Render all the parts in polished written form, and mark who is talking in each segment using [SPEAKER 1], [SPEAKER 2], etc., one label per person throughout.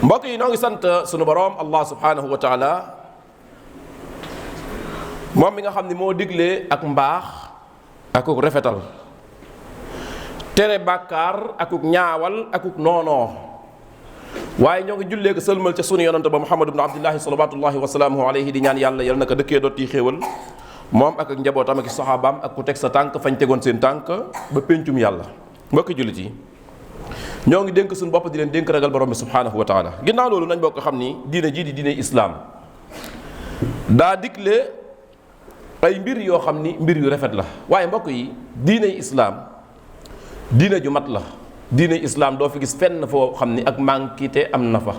[SPEAKER 1] mbokk yi noo ngi sant sunu boroom Allah subhanahu wa taala moom mi nga xam ni moo diglee ak mbaax akuk rafetal tere bàkkaar akuk ñaawal akuk noonoo waaye ñoo ngi jullee ko sëlmal ca sunu yonante ba Muhammad ibn Abdillahi salawatullahi wa salaamuhu alayhi di ñaan yàlla yal na ko dëkkee doot yi xéewal moom ak njabootam ak saxaabaam ak ku teg sa tànk fañ tegoon seen tànk ba péncum yàlla. mbokki jullit yi ñoo ngi dénk suñu bopp di leen dénk ragal borom bi subhanahu wa taala. ginnaaw loolu nañ bokk xam ni diine jii di diine islaam daa digle ay mbir yoo xam ni mbir yu rafet la waaye mbokk yi diine islaam diine ju mat la. diine islaam doo fi gis fenn foo xam ni ak mànkite am na fa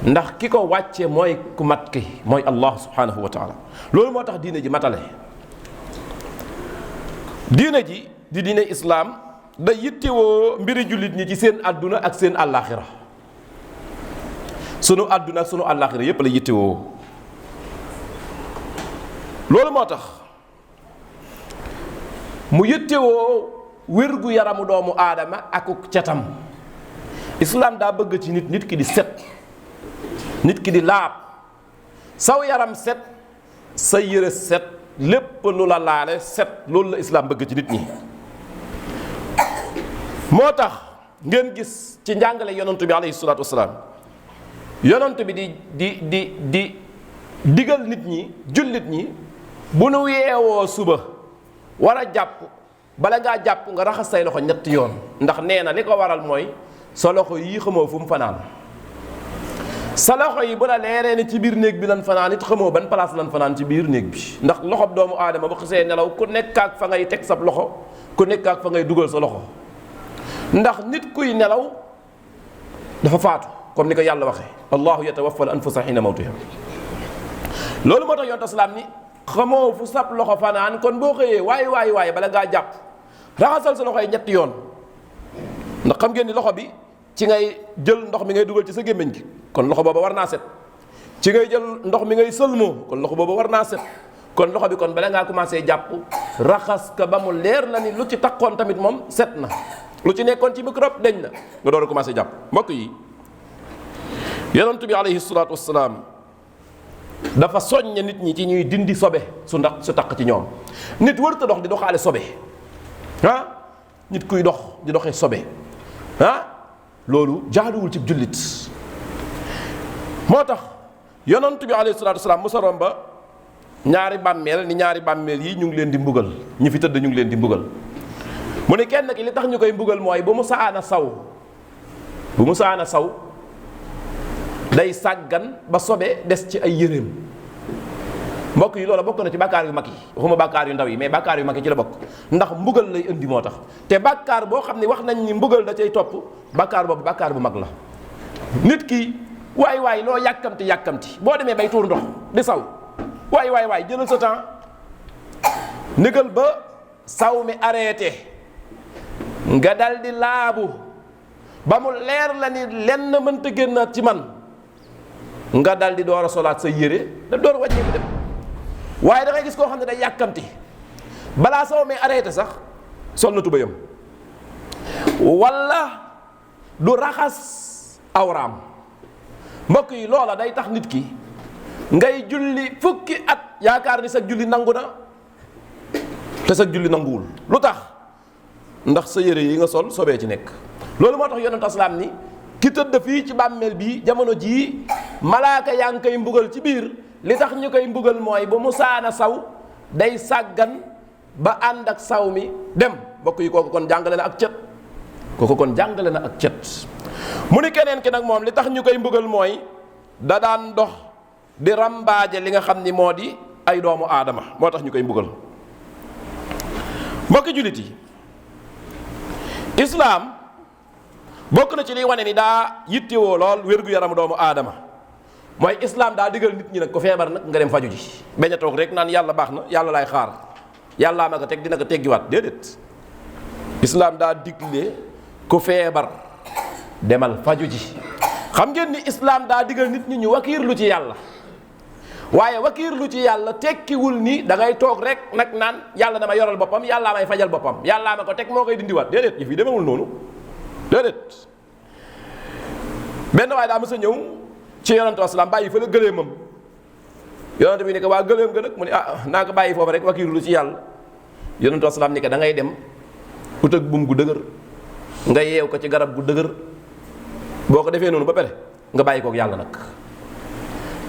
[SPEAKER 1] ndax ki ko wàcce mooy ku mat ki mooy allah subhanahu wa taala. loolu moo tax diine ji matale. diine ji di diine islaam da yittewoo mbiri jullit ñi ci seen àdduna ak seen àllaaxira sunu àdduna ak sunu àllaaxira yépp la yittewoo. loolu moo tax mu yittewoo wérgu yaramu doomu aadama akuk catam. islaam daa bëgg ci nit ki di set, nit ki di laab, saw yaram set, sa yére set, lépp lu la laale set. loolu la islaam bëgg ci nit ñi. moo tax ngeen gis ci njàngale yonantu bi alayhi salaatu wasalaam yonantu bi di digal nit ñi, jullit ñi, bu nu yeewoo suba war a jàpp, bala ngaa jàpp nga raxas say loxo ñetti yoon. ndax nee na li ko waral mooy sa loxo yii xamoo fu mu fanaan. sa loxo yi bu la leeree ne ci biir néeg bi lan fanaan it xamoo ban place lan fanaan ci biir néeg bi. ndax loxob doomu aadama bu xasee nelaw ku nekk ak fa ngay teg sab loxo, ku nekk ak fa ngay dugal sa loxo. ndax nit kuy nelaw dafa faatu comme ni ko yàlla waxee allahu yatawaffa al anfusa hina mawtiha. loolu moo tax yonent islaam ni xamoo fu sab loxo fanaan, kon boo xëyee waaye bala ngaa jàpp raxasal sa loxo yi ñetti yoon. ndax xam ngeen ni loxo bi ci ngay jël ndox mi ngay dugal ci sa gémmiñ gi, kon loxo booba war naa set. ci ngay jël ndox mi ngay sëlmoo, kon loxo booba war naa set. kon loxo bi kon bala ngaa commencé jàpp raxas ka ba mu leer la ni lu ci takkoon tamit moom set na, lu ci nekkoon ci microbe deñ na, nga door a commencé jàpp. mbokk yi yonent bi alayhi salaatu wassalaam dafa soññe nit ñi ci ñuy dindi sobe su taq ci ñoom. nit wërta dox di doxaale sobe nit kuy dox di doxee sobe loolu jaaduwul ci jullit. moo tax yonent bi alayhi salaatu wassalaam musa romba ñaari bàmmeel yi ñu ngi leen di mbugal, ñi fi tëdd ñu ngi leen di mbugal. mu ne kenn ki li tax ñu koy mbugal mooy bu mu saana saw day sàggan ba sobe des ci ay yéreem. mbokk yi loola bokk na ci bàkkaar yu mag yi, waxuma bàkkaar yu ndaw yi mais bàkkaar yu mag yi ci la bokk. ndax mbugal lay indi moo tax. te bàkkaar boo xam ne wax nañ ni mbugal da cay topp, bàkkaar boobu bàkkaar bu mag la. nit ki waay loo yàkkamti boo demee bay tuur ndox di saw waay jëlal sa temps négal ba saw mi arrêté nga dal di laabu ba mu leer la ni lenn mënta génnaat ci man, nga dal di door a solaat sa yére da door wàññeeku dem. waaye da ngay gis koo xam ne day yàkkamti balaa saw mi arrêté sax sol na tubéyam walla du raxas awraam. mbokk yi loola day tax nit ki ngay julli fukki at yaakaar ni sa julli nangu na te sa julli nanguwul. lu tax? ndax sa yére yi nga sol sobee ci nekk. loolu moo tax yonent islaam ni ki tëdd fii ci bàmmeel bii jamono jii malaaka yaa ngi koy mbugal ci biir. li tax ñu koy mbugal mooy bu mu saana saw day sàggan ba ànd ak saw mi dem. mbokk yi kooku kon jàngale na ak cet. mu ni keneen ki nag moom li tax ñu koy mbugal mooy da daan dox di rambaaje li nga xam ni moo di ay doomu aadama, moo tax ñu koy mbugal. mbokki jullit yi islaam bokk na ci liy wane ni daa yittewoo lool wérgu yaramu doomu aadama mooy islaam daa digal nit ñi nag ko feebar nag nga dem faju ji, bañ a toog rek naan yàlla baax na, yàlla laay xaar, yàllaa ma ko teg dina ko teggiwaat. déedéet, islaam daa digle ku feebar demal faju ji. xam ngeen ni islaam daa digal nit ñi ñu wakiirlu ci yàlla, waaye wakiirlu ci yàlla tekkiwul ni da ngay toog rek nag naan yàlla dama yoral boppam, yàllaa may fajal boppam, yàllaa ma ko teg moo koy dindiwaat. déedéet, yëf yi demewul noonu. déedéet. benn waaye daa mës a ñëw ci yonantu asalaam bàyyi fa la gëléemam. yonantu bi ni ko waa gëléem ga nag mu ne naa ko bàyyi foofu rek wakiirlu ci yàlla. yonantu asalaam ni ko da ngay dem ut ak buum gu dëgër nga yeew ko ci garab gu dëgër boo ko defee noonu ba pare nga bàyyi kook yàlla nag.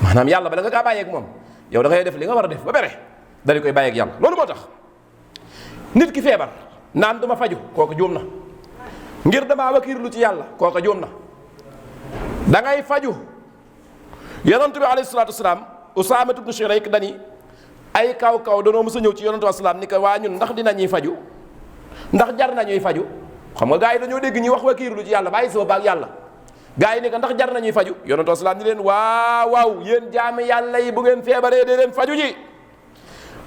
[SPEAKER 1] maanaam yàlla bala nga kaa bàyyeek moom yow da ngay def li nga war a def ba pare dali koy bàyyeek yàlla. loolu moo tax nit ki feebar naan duma faju kooku juum na, ngir damaa wakiirlu ci yàlla kooku juum na. da ngay faju. yonent bi alayhi salaatu wasalaam Usaama ibn Shurayk dani ay kaw danoo mës a ñëw ci yonent bi salaam ni ko waa ñun ndax dinañuy faju, ndax jar nañuy faju. xam nga gars yi dañoo dégg ñi wax wakiirlu ci yàlla bàyyi sama baag yàlla. gaa yi ni ko ndax jar nañuy faju. yonent salaam ni leen waaw yéen jaami yàlla yi bu ngeen feebaree dee leen faju ji.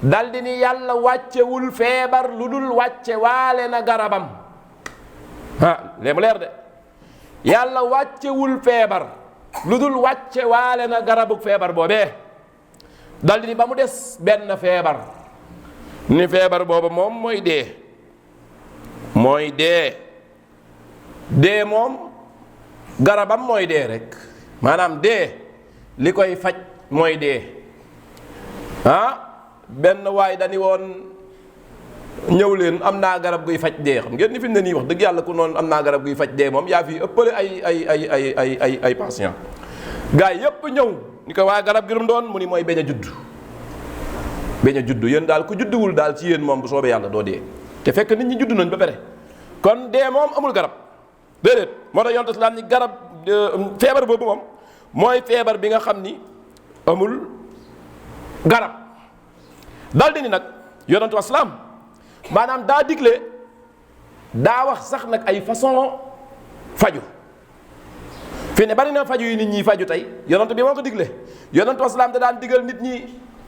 [SPEAKER 1] daldi ni yàlla wàccewul feebar lu dul wàcce waale na garabam. léegi mu leer de. yàlla wàccewul feebar lu dul wàcce waale na garabug feebar boobee. daldi ni ba mu des benn feebar. ni feebar booba moom mooy dee. mooy dee. dee moom garabam mooy dee rek. maanaam dee li koy faj mooy dee. benn waay dani woon ñëw leen am naa garab guy faj dee. xam ngeen ni fi mu ne nii wax dëgg yàlla ku noonu am naa garab guy faj dee moom yaa fi ëppale ay patient. gars yi yépp ñëw ni ko waa garab gi lu doon mu ni mooy beñ a judd. beñ a judd yéen daal ku judduwul daal ci yéen moom bu soobee yàlla doo dee. te fekk nit ñi judd nañ ba pare. kon dee moom amul garab déedéet. moo tax yonent islaam ni garab feebar boobu moom mooy feebar bi nga xam ni amul garab. daldi ni nag yonentu islaam maanaam daa digle daa wax sax nag ay façon faju. fi ne bari na faju yi nit ñi faju tey yonent bi moo ko digle. yonentu islaam da daan digal nit ñi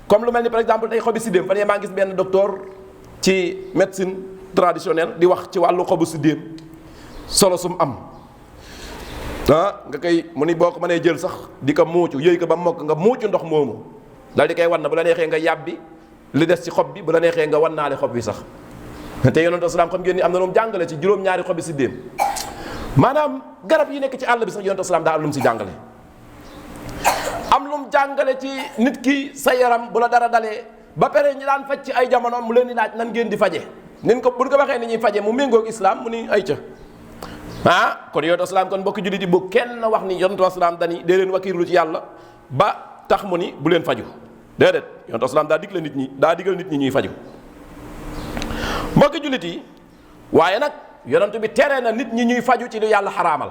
[SPEAKER 1] comme lu mel ni par exemple tey xobi siddéem. fan yee maa ngi gis benn docteur ci médecine traditionnelle di wax ci wàllu xobu siddéem solo sum am. nga koy mu ni boo ko mënee jël sax di ko muucu yëy ko ba mokk nga muucu ndox moomu dal di koy wan na bu la neexee nga yàbbi li des ci xob bi bu la neexee nga wan naale xob bi sax. te yonent salaam xam ngeen ni am na lu mu jàngale ci juróom-ñaari xobi siddéem. maanaam garab yi nekk ci àll bi sax yonent salaam daa am lu mu si jàngale. am lu mu jàngale ci nit ki sa yaram bu la dara dalee ba pare ñi daan faj ci ay jamono mu leen di laaj nan ngeen di faje nin ko buñ ko waxee ni ñuy faje mu méngoog islam mu ni ay ca. kon yonent salaam kon mbokki jullit yi bu kenn wax ni yonent salaam dani dee leen wakiirlu ci yàlla ba tax mu ni bu leen faju déedéet. yonent salaam daa digal nit ñi ñuy faju. mbokki jullit yi waaye nag yonent bi tere na nit ñi ñuy faju ci lu yàlla xaraamal.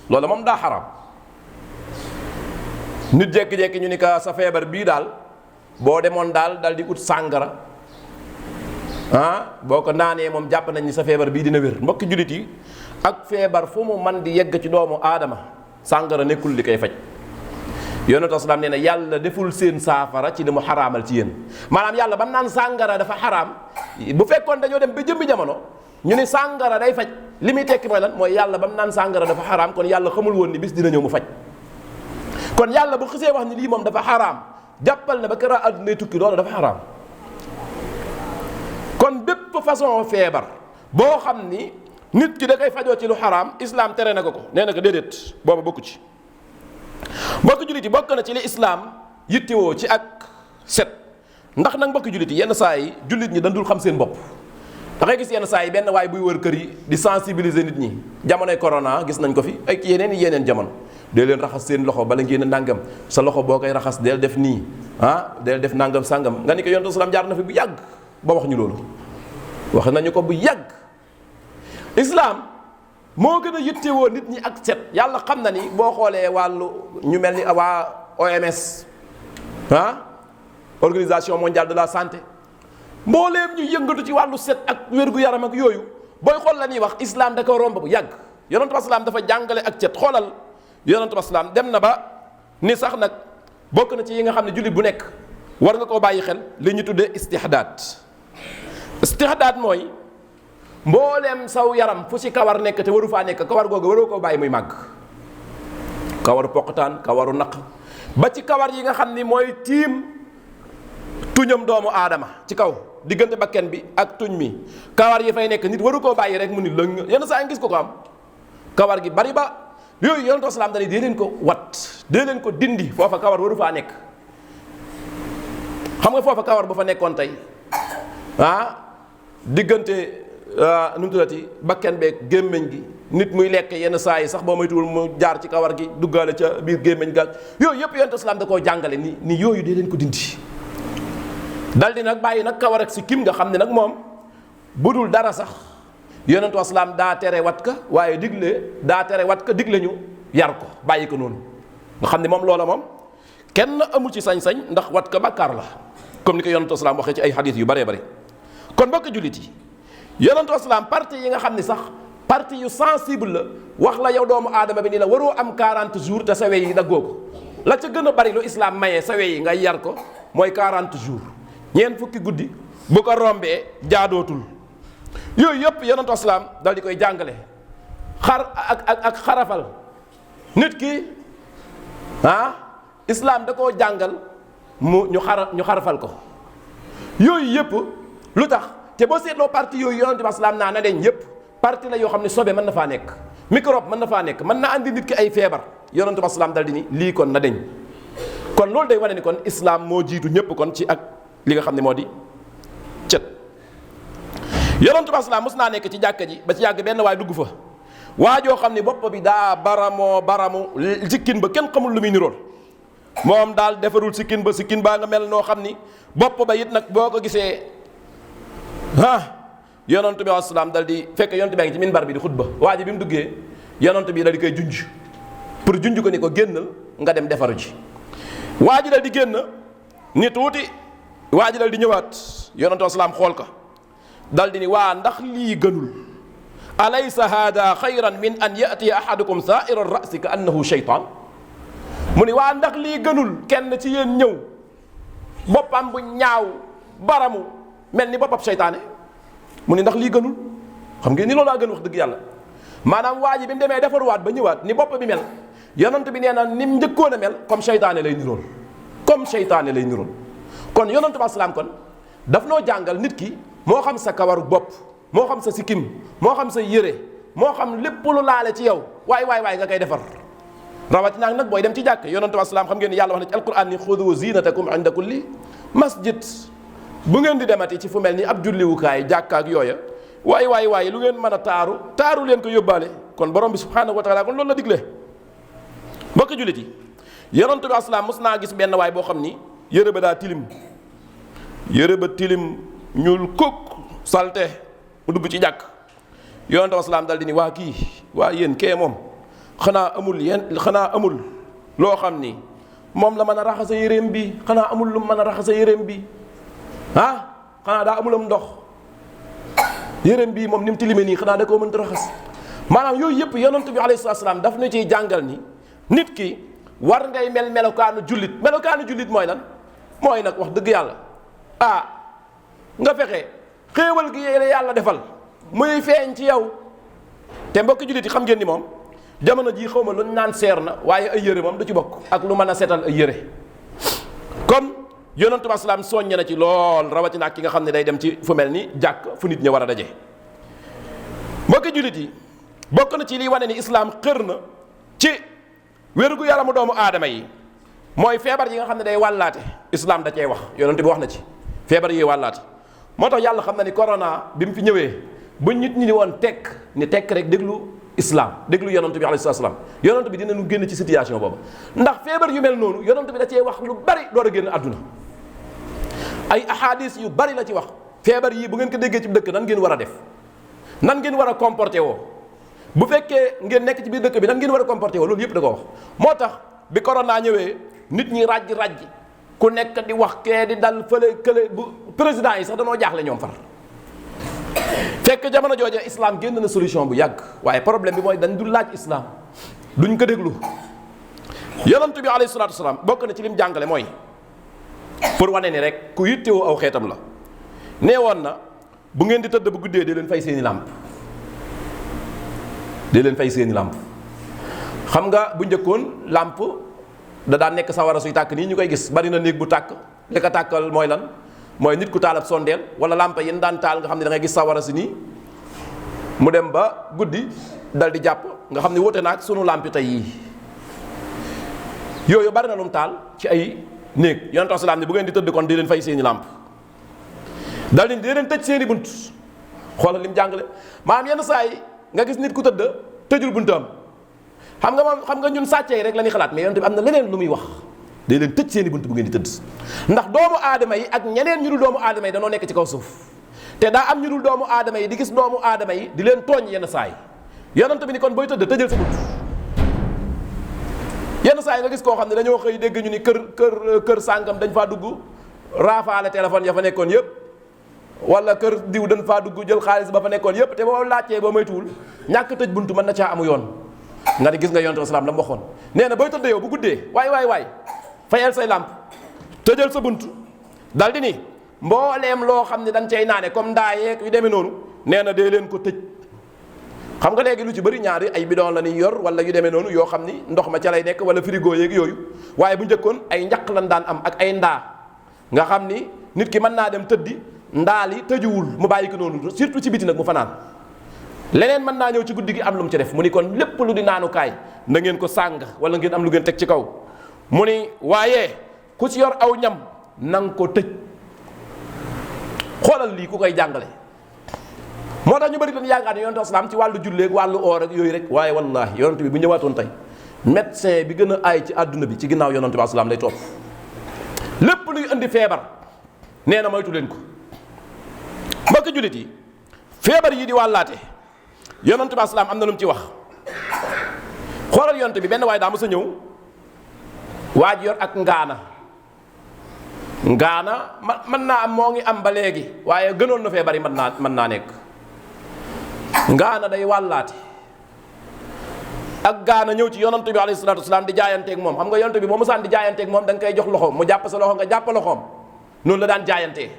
[SPEAKER 1] loolu moom daa xaraam. nit jékki-jékki ñu ni ka sa feebar bii daal boo demoon daal di ut sàngara boo ko naanee moom jàpp nañ ni sa feebar bii dina wér. mbokki jullit yi ak feebar fu mu man di yegg ci doomu aadama sàngara nekkul li koy faj. yonent salaam nee na yàlla deful seen saafara ci li mu xaraamal ci yéen. maanaam yàlla ba mu naan sàngara dafa xaraam bu fekkoon dañoo dem ba jëmbi jamono ñu ni sàngara day faj li muy tekki mooy lan mooy yàlla ba mu naan sàngara dafa xaraam kon yàlla xamul woon ni bis dina ñëw mu faj. kon yàlla bu xisee wax ni lii moom dafa xaraam jàppal na ba kër àdduna tukki loolu dafa xaraam. kon bépp façon feebar boo xam ni nit ki da koy fajoo ci lu xaraam islam tere na ko nee na ko déedéet booba bokku ci. mbokki jullit yi bokk na ci li islaam yittewoo ci ak set. ndax nag mbokki jullit yi yenn saa yi jullit ñi dañ dul xam seen bopp. da ngay gis yenn saa yi benn waay buy wër kër yi di sensibiliser nit ñi jamonoy corona gis nañ ko fi ay yeneen jamono. dee leen raxas seen loxo bala ngeen a nàngam sa loxo boo koy raxas deel def nii deel def nàngam sàngam nga ni ko yonent salaam jaar na fi bu yàgg ba wax ñu loolu. wax nañu ko bu yàgg. islaam moo gën a yittewoo nit ñi ak set. yàlla xam na ni boo xoolee wàllu ñu mel ni waa OMS organisation mondiale de la santé mbooleem ñu yëngatu ci wàllu set ak wér-gu-yaram ak yooyu booy xool la ñuy wax islam da ko romb bu yàgg. yonent bi salaam dafa jàngale ak set. xoolal yonent bi salaam dem na ba ni sax nag bokk na ci yi nga xam ne jullit bu nekk war nga koo bàyyi xel li ñu tuddee istihdaad. istihdaad mooy mbooleem saw yaram fu ci kawar nekk te waru faa nekk kawar googu waroo koo bàyyi muy màgg. kawaru poqataan kawaru naq ba ci kawar yi nga xam ni mooy tiim tuñam doomu aadama ci kaw diggante bakken bi ak tuñ mi kawar yi fay nekk nit waru koo bàyyi rek mu ni lëng yenn saa yi gis ko am kawar gi bari ba yooyu yonent salaam dañuy dee leen ko wat, dee leen ko dindi, foofa kawar waru faa nekk. xam nga foofa kawar bu fa nekkoon tey diggante nu mu tuddati bakken beeg gémmiñ gi, nit muy lekk yenn saa yi sax boo moytuwul mu jaar ci kawar gi duggaale ca biir gémmiñ ga, yooyu yëpp yonent salaam da koo jàngale ni yooyu dee leen ko dindi. dal di nag bàyyi nag kawar ak si kim nga xam ne nag moom bu dul dara sax yonentu islaam daa tere wat ka, waaye digle ñu yar ko bàyyi ko noonu nga xam ne moom loola moom kenn amul ci sañ-sañ, ndax wat ka bàkkaar la comme ni ko yonentu islaam waxee ci ay xadiis yu baree bari. kon mbokk jullit yi, yonentu islaam parti yi nga xam ne sax parti yu sensible la, wax la yow doomu aadama bi ni la waroo am 40 jours te sa wey yi daggoo ko. la ca gën a bari lu islaam mayee sa wey yi ngay yar ko mooy 40 jours, ñeent fukki guddi bu ko rombee jaadootul. yooyu yëpp yonentu islaam dal di koy jàngale. ak xarafal nit ki islaam da koo jàngal ñu xarafal ko. yooyu yëpp lu tax te boo seetloo parti yooyu yonentu islaam na deñ yëpp parti la yoo xam ne sobe mën na faa nekk, microbe mën na faa nekk, mën na andi nit ki ay feebar. yonentu islaam dal di ni lii kon na deñ. kon loolu day wane ni kon islaam moo jiitu ñëpp kon ci ak li nga xam ne moo di cet. yonentu islaam mos naa nekk ci jàkka ji ba ci yàgg benn waay dugg fa, waa joo xam ne bopp bi daa baramu sikkin ba kenn xamul lu muy nirool. moom daal defarul sikkin baa nga mel noo xam ni bopp ba it nag boo ko gisee yonent bi islaam dal di fekk yonent baa ngi ci minbar bi di xutba. waa ji bi mu duggee yonent bi dal di koy junj pour junj ko ni ko génnal nga dem defaru ji. waa ji dal di génn ni tuuti, waa ji dal di ñëwaat, yonent bi islaam xool ko dal di ni waa ndax lii gënul, alaysa hada xayran min an yatiya ahadukum saa'ira ra'si ka annahu shaytaan. mu ni waa ndax lii gënul kenn ci yéen ñëw boppam bu ñaaw baramu mel ni boppam seytaane. mu ni ndax lii gënul, xam ngeen ni loolu laa gën wax dëgg yàlla. maanaam waa ji bi mu demee defaruwaat ba ñëwaat ni bopp bi mel, yonent bi nee na ni mu njëkkoon a mel comme seytaane lay nirool, kon yonent bi islaam kon daf noo jàngal nit ki, moo xam sa kawaru bopp, moo xam sa sikkim, moo xam sa yére, moo xam lépp lu laale ci yow waay nga koy defar. rawatina nag booy dem ci jàkk, yonentu islaam xam ngeen ni yàlla wax na ci alquran ni xudu zinatakum inda kulli masjid. bu ngeen di demati ci fu mel ni ab julliwukaay jàkka ak yooya, waay lu ngeen mën a taaru leen ko yóbbaale. kon borom bi subhanahu wa taala kon loolu la digle. mbokki jullit yi, yonentu islaam mos naa gis benn waay boo xam ni yére ba daa tilim, ñuul kuk salte, mu dugg ci jàkk. yonentu islaam dal di ni waa yéen kee moom xanaa amul loo xam ni moom la mën a raxasa yéreem bi, xanaa amul lu mën a raxasa yéreem bi xanaa daa amulam ndox, yéreem bi moom ni mu tilime nii xanaa da koo mënta raxas. maanaam yooyu yëpp yonent bi alayhi salaam daf na ciy jàngal ni nit ki war ngay mel melokaanu jullit mooy lan, mooy nag wax dëgg yàlla nga fexe xéewal gi yàlla defal muy feeñ ci yow. te mbokki jullit yi xam ngeen ni moom jamono jii xaw ma lu naan seer na, waaye ay yére moom du ci bokk ak lu mën a setal ay yére. kon yonentu bi islaam soññe na ci lool, rawatina ak ki nga xam ne day dem ci fu mel ni jàkk fu nit ñi war a daje. mbokki jullit yi, bokk na ci liy wane ni islaam xër na ci wérgu yaramu doomu aadama yi, mooy feebar yi nga xam ne day wàllaate. islaam da cee wax, yonent bi wax na ci feebar yi wàllaate. moo tax yàlla xam na ni corona bi mu fi ñëwee bu nit ñi ni woon tekk rek déglu islam, déglu yonent bi alayhi salaam, yonent bi dinañu génn ci situation boobu. ndax feebar yu mel noonu yonent bi da cee wax lu bari door a génn àdduna. ay ahadis yu bari la ci wax. feebar yii bu ngeen ko déggee ci dëkk nan ngeen war a def, nan ngeen war a comporté woo, bu fekkee ngeen nekk ci biir dëkk bi nan ngeen war a comporté woo, loolu yëpp da ko wax. moo tax bi corona ñëwee nit ñi ràjj ku nekk di wax kee di dal fële kële, bu président yi sax danoo jaaxle ñoom far. fekk jamono jooja islam génn na solution bu yàgg, waaye problème bi mooy dañ du laaj islam, duñ ko déglu. yonent bi alayhi salaatu wasalaam bokk na ci lim jàngale mooy pour wane ni rek ku yittewoo aw xeetam la. nee woon na bu ngeen di tëdd bu guddee dee leen fay seeni làmp, xam nga bu njëkkoon làmp da daan nekk sawara suy tàkk nii ñu koy gis, bari na néeg bu tàkk, li ko tàkkal mooy lan, mooy nit ku taalab sondeel wala làmpa yéen daan taal nga xam ne da ngay gis sawara si nii mu dem ba guddi dal di jàpp nga xam ne wute naag sunu lampi tey yii yooyu bari na lu mu taal ci ay néeg yonent bi salaam ne bu ngeen di tëdd kon di leen fay seeni làmp dal di leen tëj seeni bunt. xoolal li mu jàngale maanaam yenn saa yi nga gis nit ku tëdd tëjul buntam xam nga ñun sàccee rek la ñuy xalaat mais yonent bi am na leneen lu muy wax day leen tëj seeni bunt bu ngeen di tëdd ndax doomu aadama yi ak ñeneen ñu dul doomu aadama yi danoo nekk ci kaw suuf te daa am ñu dul doomu aadama yi di gis doomu aadama yi di leen tooñ yenn saa yi yonent bi ni kon booy tëdd tëjal sa bunt. yenn saa yi nga gis koo xam ne dañoo xëy dégg ñu ni kër sàngam dañ faa dugg raafaale téléphone ya fa nekkoon yëpp wala kër diw dañ faa dugg jël xaalis ba fa nekkoon yëpp te boo laajtee boo moytuwul ñàkk tëj buntu mën na caa amu yoon nga ni gis nga yonent salaam la mu waxoon nee na booy tëdd yow bu guddee waay fayal say làmp tëjal sa bunt dal di ni mbooleem loo xam ne dañ cay naane comme ndaa yeeg yu demee noonu nee na dee leen ko tëj. xam nga léegi lu ci bëri ñaari ay bidon la ñuy yor wala yu demee noonu yoo xam ni ndox ma ca lay nekk wala frigo yeeg yooyu waaye bu njëkkoon ay njaq lan daan am ak ay ndaa nga xam ni nit ki mën naa dem tëddi ndaa li tëjuwul mu bàyyi ko noonu surtout ci biti nag mu fanaan leneen mën naa ñëw ci guddi gi am lu mu ci def mu ni kon lépp lu di naanukaay na ngeen ko sàng wala ngeen am lu ngeen teg ci kaw mu ni waaye ku ci yor aw ñam na nga ko tëj. xoolal lii ku koy jàngale moo tax ñu bëri dañu yaakaar ne yonent islaam ci wàllu julleeg wàllu oor ak yooyu rek waaye wallaahi yonent bi bu ñëwaatoon tey médecin bi gën a aay ci àdduna bi ci ginnaaw yonent bi islaam lay topp lépp luy indi feebar nee na moytu leen ko. mbokk jullit yi feebar yi di wàllaate yonent bi islaam am na lu mu ci wax xoolal yonent bi benn waaye daa mës a ñëw waa ji yor ak ngaana mën naa am moo ngi am ba léegi waaye gënoon na feebar yi mën naa nekk. ngaana day wàllaate ak gaana ñëw ci yonent bi alayhi salaatu wasalaam di jaayanteeg moom xam nga yonent bi moo mosaan di jaayanteeg moom da nga koy jox loxoom mu jàpp sa loxo nga jàpp loxoom noonu la daan jaayantee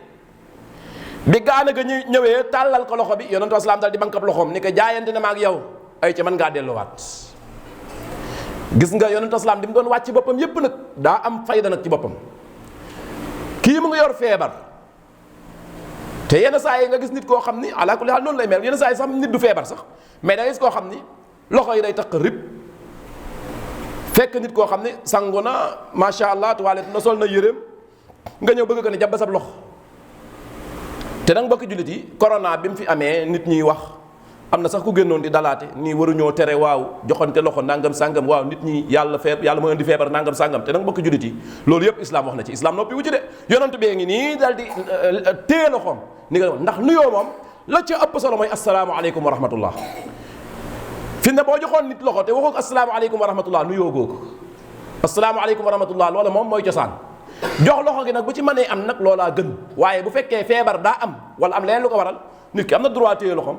[SPEAKER 1] bi gaana ga ñëwee tàllal ko loxo bi yonent bi salaam dal di bankab loxoom ni ko jaayante na ma ak yow ay ca mën ngaa delluwaat. gis nga yonent bi salaam di mu doon wàcc boppam yépp nag daa am fayda nag ci boppam kii mu ngi yor feebar. te yenn saa yi nga gis nit koo xam ni ala kulli haal noonu lay mel yenn saa yi sax nit du feebar sax mais da nga gis koo xam ni loxo yi day takk rib fekk nit koo xam ni sangu na macha allah toilette na sol na yéreem nga ñëw bëgg ko ne jàpp sab loxo. te nag mbokki jullit yi corona bi mu fi amee nit ñiy wax am na sax ku génnoon di dalaate nii waruñoo tere waaw joxante loxo nangam sangam waaw nit ñi yàlla mooy indi feebar nangam sangam te nag mbokki jullit yi loolu yëpp islam wax na ci islam noppi wu ci de yonent bee ngi nii dal di téye loxoom ni nga ndax nuyoo moom la ca ëpp solo mooy asalaamaaleykum wa rahmatullah fi ne boo joxoon nit loxo te waxoo ko asalaamaaleykum wa rahmatullah nuyoo googu asalaamaaleykum wa rahmatullah loola moom mooy cosaan jox loxo gi nag bu ci mënee am nag loolaa gën waaye bu fekkee feebar daa am wala am leneen lu ko waral nit ki am na droit téye loxoom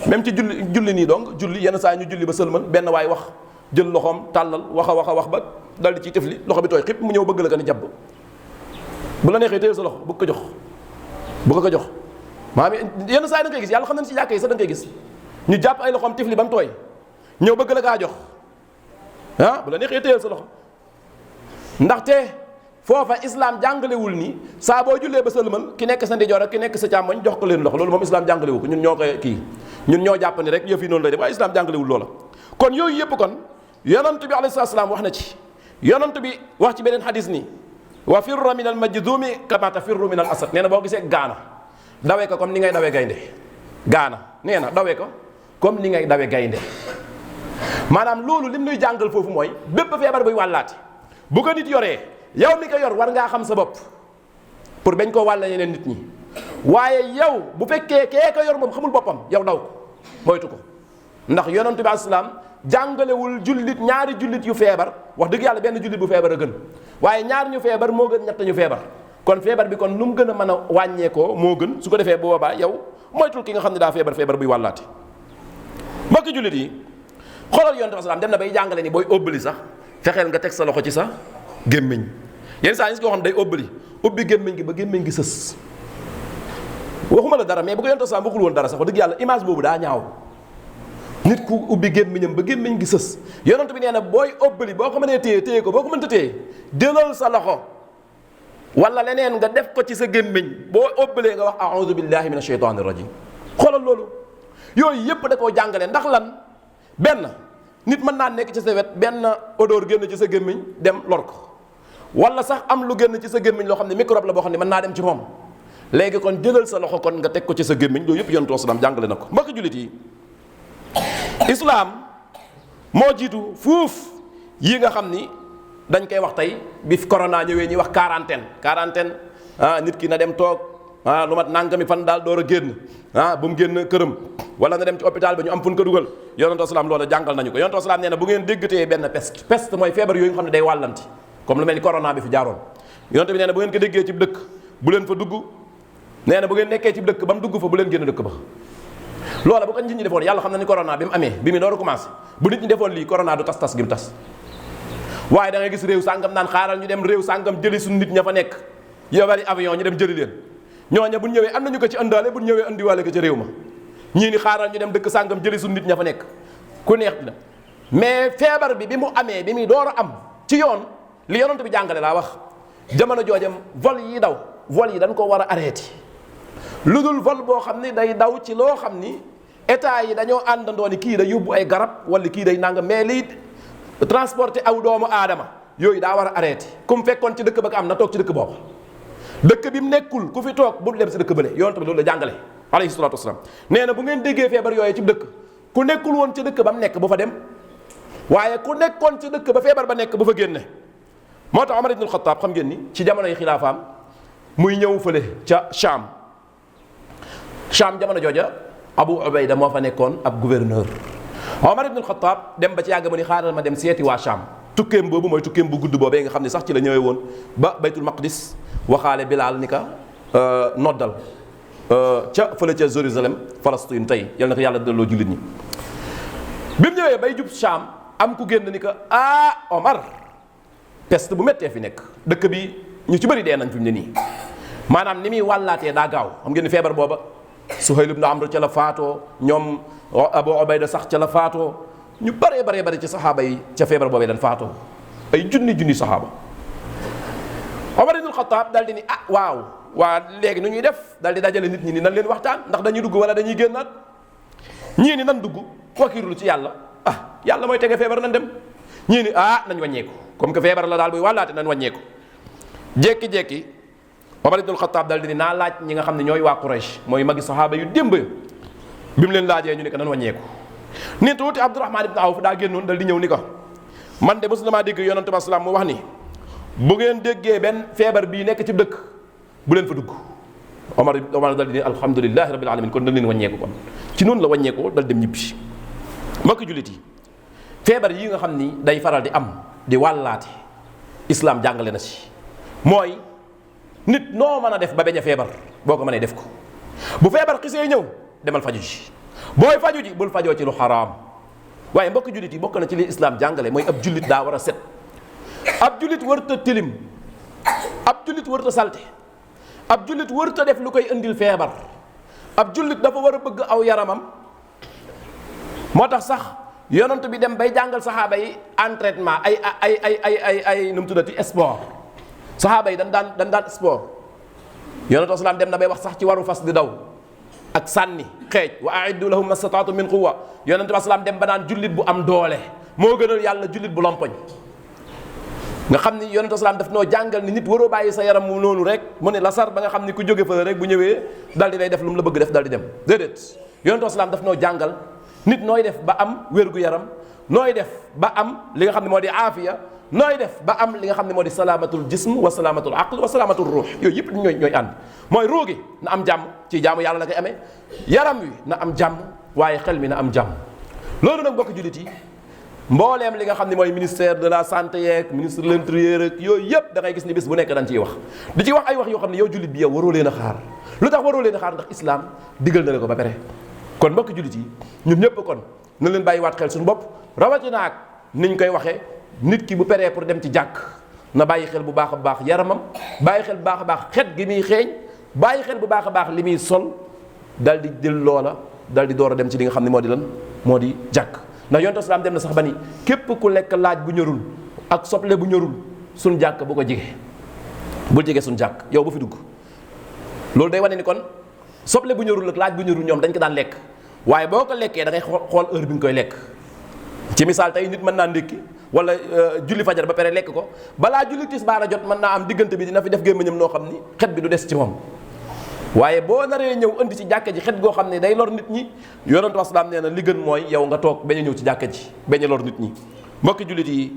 [SPEAKER 1] même ci julli nii donc julli yenn saa ñu julli ba sëlmal benn waay wax jël loxoom tàllal wax a wax ba dal di ciy tëfli loxo bi tooy xip mu ñëw bëgg la ko ni jàpp bu la neexee téye sa loxo bu ko jox bu ko jox maanaam yenn saa yi da nga koy gis yàlla xam nañ si jàkka yi sax da nga koy gis ñu jàpp ay loxoom tifli ba mu tooy ñëw bëgg la kaa jox bu la neexee téye sa loxo ndaxte foofa islam jàngalewul ni saa boo jullee ba sëlmal ki nekk sa ndijoor ak ki nekk sa càmmoñ jox ko leen loxo loolu moom islam jàngalewu ko ñun ñoo koy kii ñun ñoo jàpp ni rek yëf yi noonu lay def waaye islam jàngalewul loola. kon yooyu yëpp kon yonent bi alayhi salaam wax na ci yonent bi wax ci beneen xadis ni wa firra min al majdumi kama tafirru min al asad nee na boo gisee gaana dawee ko comme ni ngay dawee gaynde gaana nee na dawee ko comme ni ngay dawee gaynde maanaam loolu lim nuy jàngal foofu mooy bépp feebar buy wàllaati bu ko nit yoree yow mi ko yor war ngaa xam sa bopp pour bañ koo wàll yeneen nit ñi waaye yow bu fekkee kee ko yor moom xamul boppam yow daw ko moytu ko ndax yonent bi asalaam jàngalewul jullit ñaari jullit yu feebar wax dëgg yàlla benn jullit bu feebar a gën waaye ñaar ñu feebar moo gën ñett ñu feebar kon feebar bi kon nu mu gën a mën a wàññeekoo moo gën su ko defee bu boobaa yow moytul ki nga xam ne daa feebar buy wàllaati. mbokki jullit yi xoolal yonent bi asalaam dem na bay jàngale ni booy óbbali sax fexeel nga teg sa loxo ci sa gémmiñ yenn saa yi si koo xam day ubbi gémmiñ gi ba gémmiñ gi sës waxuma la dara mais bu ko yonent asalaam waxul woon dara sax wax dëgg yàlla image boobu daa ñaaw nit ku ubbi gémmiñam ba gémmiñ gi sës yonent bi nee na booy óbbali boo ko mënee téye ko boo ko mënta téye jëlal sa loxo wala leneen nga def ko ci sa gémmiñ boo óbbalee nga wax a'udhu billahi minash shaytanir rajim xoolal loolu yooyu yépp da koo jàngale ndax lan benn nit mën naa nekk ci sa wet benn odeur génn ci sa gémmiñ dem lor ko wala sax am lu génn ci sa gémmiñ loo xam ne microbe la boo xam ne mën naa dem ci moom léegi kon jëlal sa loxo kon nga teg ko ci sa gémmiñ loolu yëpp yonent salaam jàngale na ko. mbokk jullit yi islaam moo jiitu fuuf yi nga xam ni dañ koy wax tey bi corona ñëwee ñuy wax quarantaine nit ki na dem toog lu mat nangami fan daal door a génn bu mu génn këram wala na dem ci hôpital ba ñu am fu ñu ko dugal yonent salaam loola jàngal nañu ko. yonent salaam nee na bu ngeen déggatee benn peste mooy feebar yooyu nga xam ne day wàllanti comme lu mel ni corona bi fi jaaroon yonent bi nee na bu ngeen ko déggee ci dëkk bu leen fa dugg nee na bu ngeen nekkee ci dëkk ba mu dugg fa bu leen génn dëkk ba. loola bu ko nit ñi defoon yàlla xam na ni corona bi mu amee bi mu door a commencé bu nit ñi defoon lii corona du tas gi mu tas waaye da ngay gis réew sàngam naan xaaral ñu dem réew sàngam jëli suñu nit ña fa nekk yow bari avion ñu dem jëli leen ñooña bu ñëwee am nañu ko ci ëndaale bu ñëwee andiwaale ko ci réew ma ñii ni xaaral ñu dem dëkk sàngam jëli suñu nit ña fa nekk ku neex na mais feebar bi mu amee bi muy door a am ci yoon li yonent bi jàngale laa wax jamono joojam vol yi dañ ko war a arrêté lu dul vol boo xam ni day daw ci loo xam ni état yi dañoo àndandoo ni kii day yóbbu ay garab wala kii day nangam mais lii transporter aw doomu aadama yooyu daa war a arrêté ku mu fekkoon ci dëkk ba am na toog ci dëkk boobu dëkk bi mu nekkul ku fi toog bu dem si dëkk bële yonent bi loolu la jàngale alayhi salaatu wasalaam nee na bu ngeen déggee feebar yooyu ci dëkk ku nekkul woon ci dëkk ba mu nekk bu fa dem waaye ku nekkoon ci dëkk ba feebar ba nekk bu fa génne moo tax Omar ibn al-Khattab xam ngeen ni ci jamonoy xilaafaam muy ñëw fële ca Cham jamono jooja Abu Ubayda moo fa nekkoon ab gouverneur Omar ibn al-Khattab dem ba ci yàgg mu ni xaaral ma dem seeti waa Cham tukkeem boobu mooy tukkeem bu gudd boobee nga xam ne sax ci la ñëwee woon ba baytul maqdis waxaale Bilaal ni ka noddal ca fële ca Jérusalem Palestine tey yal na ko yàlla delloo jullit ñi bi mu ñëwee bay jub Cham am ku génn ni ka Omar peste bu méttee fi nekk dëkk bi ñu ci bëri dee nañ fi mu ne nii maanaam ni muy wàllaatee daa gaaw xam ngeen ni feebar booba Suhayl ibn Amr ca la faatoo ñoom Abu Ubayda sax ca la faatoo ñu bëree ci saxaaba yi ca feebar boobee dañ faatoo ay junni saxaaba Omar ibn Khattab daal di ni waa léegi nu ñuy def daal di dajale nit ñi ni nan leen waxtaan ndax dañuy dugg wala dañuy génnaat ñii ni nan dugg wakiirlu ci yàlla yàlla mooy tege feebar nan dem ñii ni nañ wàññeeku comme que feebar la daal buy wàllaate nañ wàññeeku jékki-jékki Omar ibn Khattab daal di ni naa laaj ñi nga xam ne ñooy waa Quraysh mooy magi saxaaba yu démb bi mu leen laajee ñu ne ko nan wàññeeku ni tuuti Abdurahman ibn Awf daa génnoon dal di ñëw ni ko man de mos na maa dégg yonent bi salaam mu wax ni bu ngeen déggee benn feebar bii nekk ci dëkk bu leen fa dugg Omar dal di ni alhamdulilahi rabbil alamin kon dañ leen wàññeeku kon ci noonu la wàññeeku dal dem ñibbi mbokk jullit yi feebar yi nga xam ni day faral di am di wàllaate islam jàngale na ci mooy nit noo mën a def ba bañ a feebar boo ko mënee def ko bu feebar xisee ñëw demal faju ji booy faju ji bul fajoo ci lu xaraam waaye mbokk jullit yi bokk na ci li islam jàngale mooy ab jullit daa war a set ab jullit wërta tilim ab jullit wërta salte ab jullit wërta def lu koy indil feebar ab jullit dafa war a bëgg aw yaramam moo tax sax yonent bi dem bay jàngal saxaaba yi entraînement ay nu mu tuddati sport saxaaba yi dañ daan sport yonent salaam dem na bay wax sax ci waru fas di daw ak sànni xeej wa a'iddu lahum mastataatu min quwwa yonent bi salaam dem ba naan jullit bu am doole moo gënal yàlla jullit bu lompoñ nga xam ni yonent salaam daf noo jàngal ni nit waroo bàyyi sa yaram mu noonu rek mu ne la sar ba nga xam ni ku jóge fa rek bu ñëwee dal di lay def lu mu la bëgg def dal di dem déedéet yonent salaam daf noo jàngal nit nooy def ba am wér-gu-yaram nooy def ba am li nga xam ne moo di aafiya nooy def ba am li nga xam ne moo di salaamatul jism wa salaamatul aql wa salaamatul ruux yooyu yëpp ñooy ànd mooy ruu gi na am jàmm ci jaamu yàlla la koy amee yaram wi na am jàmm waaye xel mi na am jàmm loolu nag mbokk jullit yi mbooleem li nga xam ne mooy ministère de la santé yeeg ministre de l'intérieur ak yooyu yëpp da ngay gis ni bis bu nekk dañ ciy wax di ci wax ay wax yoo xam ne yow jullit bi yow waroo leen a xaar lu tax waroo leen a xaar ndax islam digal na la ko ba pare kon mbokk jullit yi ñun ñëpp kon na leen bàyyi waat xel suñu bopp rawatina ak niñ koy waxee nit ki bu peree pour dem ci jàkk na bàyyi xel bu baax a baax yaramam bàyyi xel bu baax a baax xet gi muy xeeñ bàyyi xel bu baax a baax li muy sol dal di jël loola dal di door a dem ci li nga xam ne moo di lan moo di jàkk ndax yonent islaam dem na sax ba ni képp ku lekk laaj bu ñorul ak soble bu ñorul suñ jàkk bu ko jege bul jege suñ jàkk yow bu fi dugg loolu day wane ni kon soble bu ñorul ak laaj bu ñorul ñoom dañ ko daan lekk waaye boo ko lekkee da ngay xool heure bi nga koy lekk ci misaal tey nit mën naa ndékki wala julli fajar ba pare lekk ko balaa julli tisbaar a jot mën naa am diggante bi dina fi def gémmiñam noo xam ni xet bi du des ci moom. waaye boo naree ñëw indi ci jàkka ji xet goo xam ne day lor nit ñi yonentu wasalaam nee na li gën mooy yow nga toog bañ a ñëw ci jàkka ji bañ a lor nit ñi. mbokki jullit yi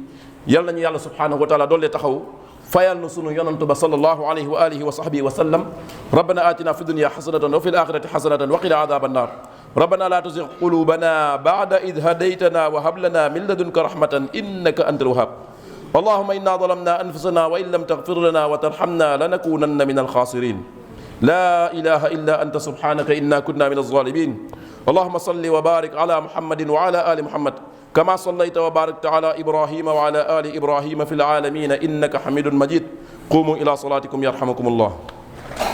[SPEAKER 1] yal nañu yàlla subhanahu wa taala doole taxaw fayal na sunu yonentu ba sallallahu alayhi wa alihi wa sahbihi wa sallam. rabbana atina fi dunya hasanatan wa fil akhirati hasanatan wa qina adhaban nar. rabbana la tuzigh qulubana ba'da idh hadaytana wa hab lana min ladunka rahmatan innaka antal wahhab. allahumma inna zalamna anfusana wa in lam taghfir lana wa tarhamna lanakunanna minal khasirin. لا إله إلا أنت سبحانك إنا كنا من الظالمين. اللهم صل وبارك على محمد وعلى آل محمد كما صليت وباركت على إبراهيم وعلى آل إبراهيم في العالمين إنك حميد مجيد. قوموا إلى صلاتكم يرحمكم الله.